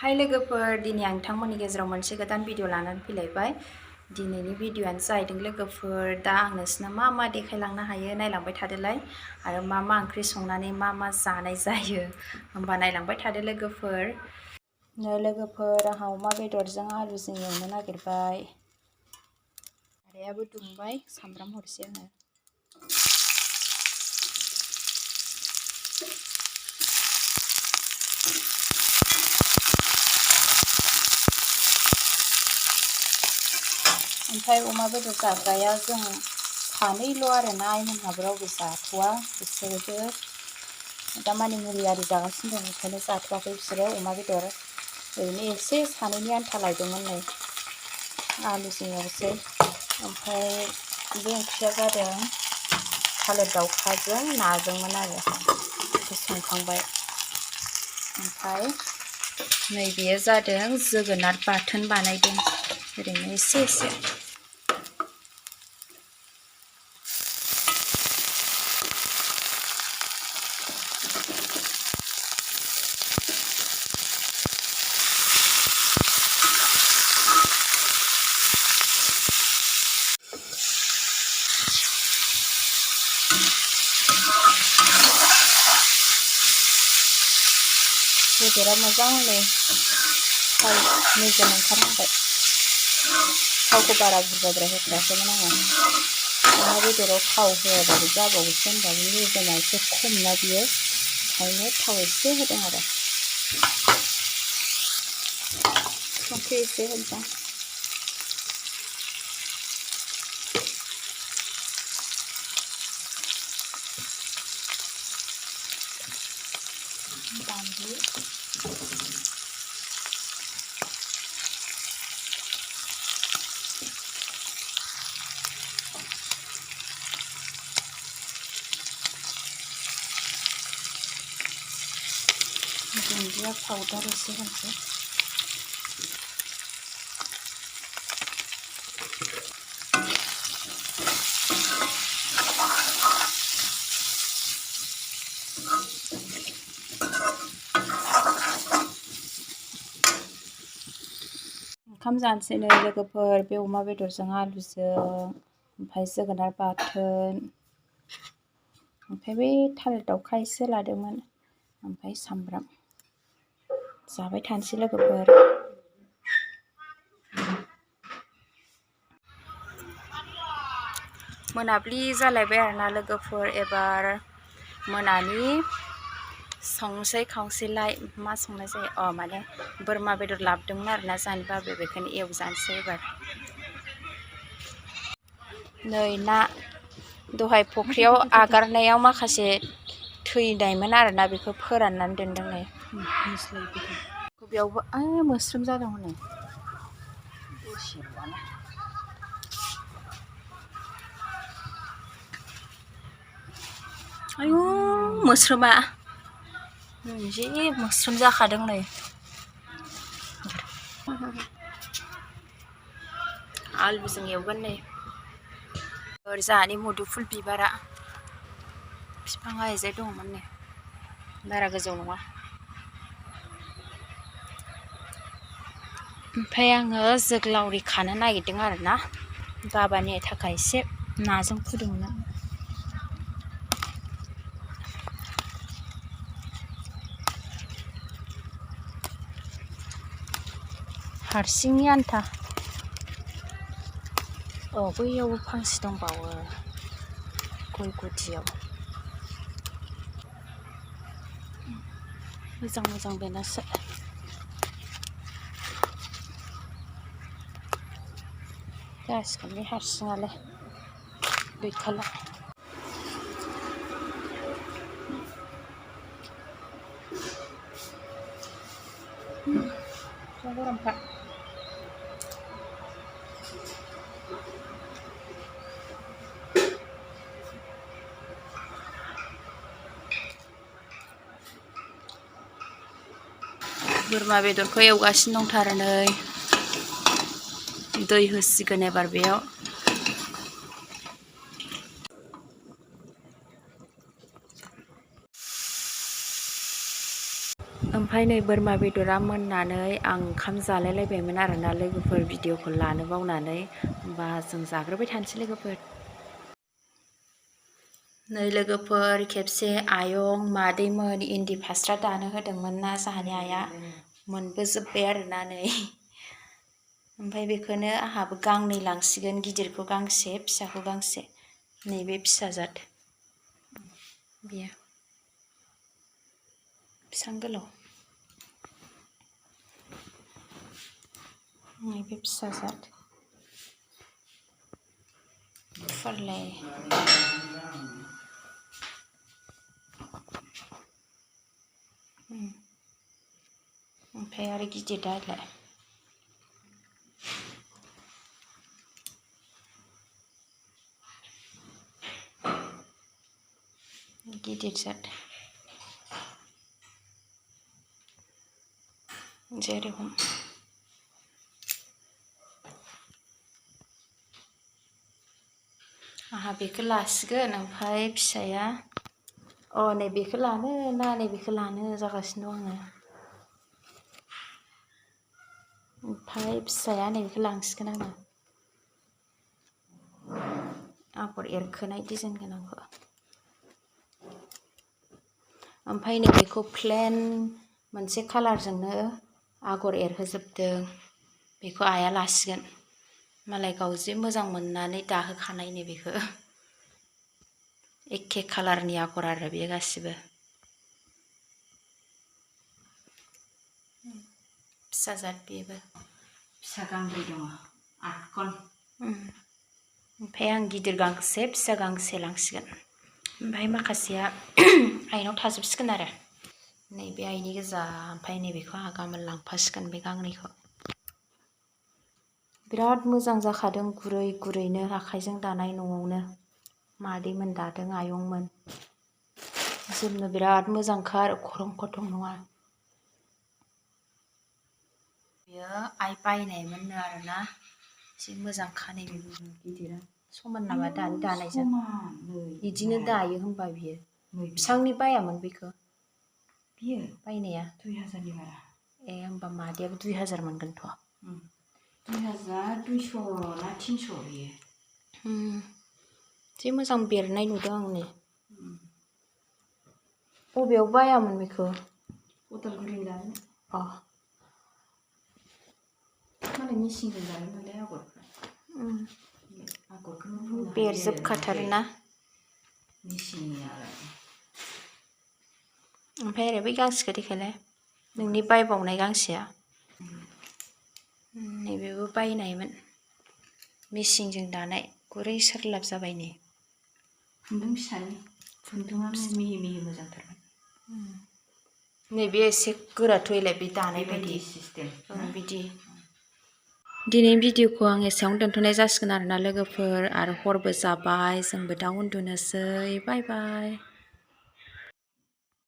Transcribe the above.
हाय लोगोफोर, दिनै आं नोंथांमोननि गेजेराव मोनसे गोदान भिडिअ लानानै फैलायबाय। दिनैनि भिडिअआनो जाहैदों लोगोफोर, दा आं नोंसिनो मा देखायलांनो हायो नायलांबाय थादोलाय, आरो मा ओंख्रि संनानै मा जानाय जायो होमबा नायलांबाय थादो लोगोफोर। आंहा अमा बेदरजों आलुजों एवनो नागिरबाय। सारायाबो दुंबाय, सामब्राम हरसै आङो। ओमफ्राय अमा बेदर जाग्राया जों सानैल' आरोना, आइमोनहाबो रावबो जाथ'वा। बिसोरबो दामानि मुलि आरि जागासिनो दं, ओंखायनो जाथ'वाखै बिसोरो अमा बेदर। ओरैनो एसे सानैनि आन्था लायदोंमोन नै, आलुजों एवसै। ओमफ्राय बे ओंख्रिया जादों थालिर दाउखाजों नाजोंमोन आरो, बेखौ संखांबाय। ओमफ्राय नैबेयो जादों जोगोनार बाथोन बानायदों, ओरैनो एसे। बेदरा मोजाङै थाव मेजेम ओंखारनांबाय। थावखौ बारा बुरजाद्राय होखायाखैमोन आङो। अमा बेदराव थाव होआबाबो जाबावोसो, होनबाबो मेजेमा एसे खम ना बियो, ओंखायनो थाव एसे होदों आरो। संख्रि एसे होदों। बानलु दुन्दिया पाउडार एसे होनोसै। ओंखाम जानोसै नै लोगोफोर, बे अमा बेदरजों आलुजों, ओमफ्राय जोगोनार बाथोन, ओमफ्राय बे थालिर दाउखा एसे लादोंमोन, ओमफ्राय सामब्राम। जाबाय थानोसै लोगोफोर। मोनाब्लि जालायबाय आरोना लोगोफोर, एबार मोनानि संसै खावसैलाय। मा संनाय जायो, माने बोरमा बेदर लाबोदोंमोन आरोना जानो बाबा, बेखायनो एवजानोसै एबार। नै ना दहाय फुख्रियाव आगारनायाव माखासे थैनायमोन आरोना, बेखौ फोराननानै दोनदों नै। बेयावबो मोस्रोम जादों हनै। आयु मोस्रोमा, जि मोस्रोम जाखादों नै। आलुजों एवगोन नै। जोंहानि मुदुफुल बिबारा बिफाङा एजाय दंमोन नै, बारा गोजौ नङा। ओमफ्राय आङो जोगोलावरि खानो नागिरदों आरोना, बाबानि थाखाय एसे नाजों फुदुंनो। हारसिंनि आन्था। बैयावबो फांसे दंबावो गय गुदियाव। मोजां बेनासो। जासिगोन बे हारसिङालाय, गैखाला। गरमखा। बोरमा बेदरखौ एवगासिनो दंथारो नै, दै होसिगोन एबार बेयाव। ओमफ्राय नै बोरमा बेदरा मोननानै आं ओंखाम जालायलायबायमोन आरोना लोगोफोर भिडिअखौ लानो बावनानै। होमबा जों जाग्रोबाय थानोसै लोगोफोर। नै लोगोफोर खेबसे आयं मादैमोन इन्दि फास्रा दानो होदोंमोन ना जाहानि आइया मोनबोजोब्बाय आरोना नै। ओमफ्राय बेखौनो आंहाबो गांनै लांसिगोन, गिदिरखौ गांसे फिसाखौ गांसे। नैबे फिसा जाद बेयो बेसेबां गोलाव, नैबे फिसा जाद फारलाय ओमफ्राय आरो गिदिर दालाय गिदिर जाद जेरखम आंहा बेखौ लासिगोन। ओमफ्राय फिसाया नै बेखौ लानो ना नैबेखौ लानो जागासिनो दं आङो। ओमफ्राय फिसाया नैबेखौ लांसिगोन आङो, आगर एरखोनाय डिजाइन गोनांखौ। ओमफ्राय नैबेखौ प्लेन मोनसे कालारजोंनो आगर एरहोजोबदों, बेखौ आइया लासिगोन। मालाय गाव जे मोजां मोननानै दाहोखानाय नैबेखौ एखे कालारनि आगर आरो बेयो गासिबो। फिसा जाद बेबो फिसा गांब्रै दङ, 8 खन। ओमफ्राय आं गिदिर गांसे फिसा गांसे लांसिगोन। ओमफ्राय माखासेया आइनाव थाजोबसिगोन आरो। नैबे आइनि गोजा। ओमफ्राय नैबेखौ आंहा गाबोन लांफासिगोन बे गांनैखौ। बिराद मोजां जाखादों, गुरै गुरैनो आखाइजों दानाय न'आवनो मादैमोन दादों, आयंमोन। जोमनो बिराद मोजांखा आरो खरं खथं नङा। बेयो आइ बायनायमोननो आरोना, एसे मोजांखा। नैबे गिदिरा समान नामा दानि दानायजों? बिदिनो दायो होनबा बियो। बेसेबांनि बायामोन बेखौ? बियो बायनाया 2000नि बारा। होमबा मादैयाबो 2000 मोनगोनथ'। 2200 ना 300 बियो। जि मोजां बेरनाय नुदों आं नै। बबेयाव बायामोन बेखौ? उदालगुरिनि दानो। मालाय मेसिनजों दायोमोनलाय आगरफ्रा। आगरखौनो बेरजोबखाथारोना मेसिननियालाय। ओमफ्राय ओरै बै गांसेखौ देखायलाय, नोंनि बायबावनाय गांसेया। नैबेबो बायनायमोन, मेसिनजों दानाय, गुरै सोरलाब जाबाय नै। खुन्दुं फिसानि, खुन्दुङा मिहि मिहि मोजांथारमोन। नैबे एसे गोराथ' इलाय बे दानाय बायदि सिस्टेम बिदि। दिनैनि भिडिअखौ आं एसेयावनो दोनथ'नाय जासिगोन आरोना लोगोफोर, आरो हरबो जाबाय, जोंबो दा उन्दुनोसै। बाय बाय।